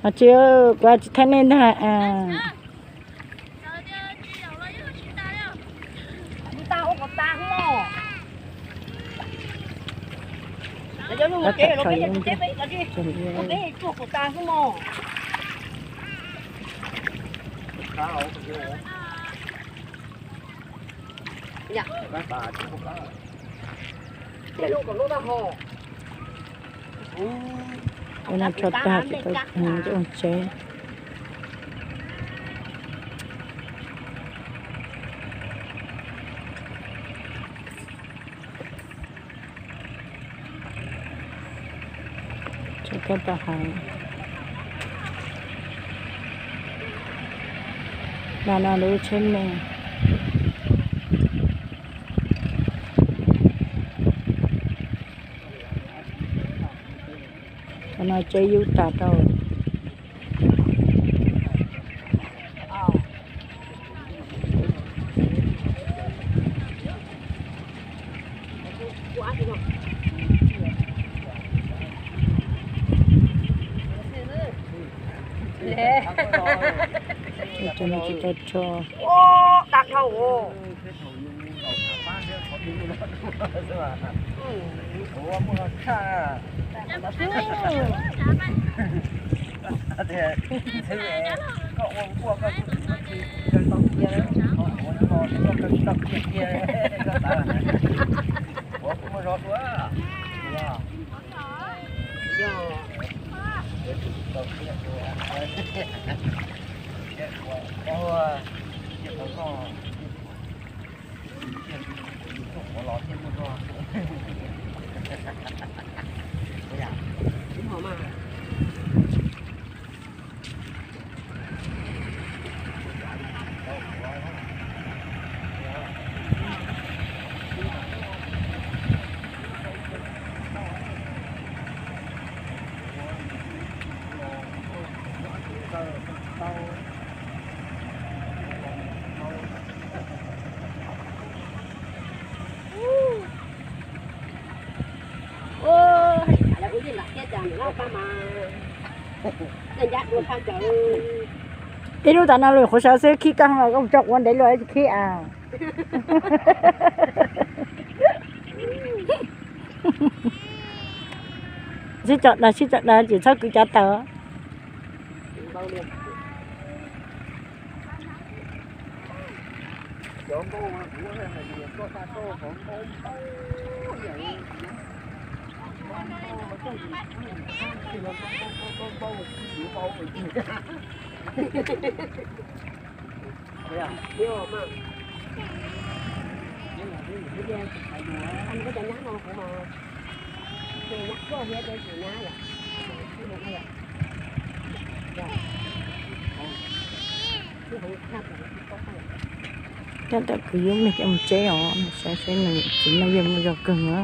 Os tsis, kuv tsis thaij nej ntag. Ua no tso tag tsis tau hneev coj mus tsev. Tso koj tau hais. Nag no lub tsheb me. Qhov no tsheb yub tas rau. Tso no tsis tau tso. Ib lub tas no lawm qhuav sawv xwb, khib koj los koj mus tso quav ntev luaj tsis khib a. Sib tso dag, sib tso dag ces txhob kwv cav taws. Tab tom kwv yub me coj mus tseb os, saib saib nws txiv neej yog muaj zog kawg na.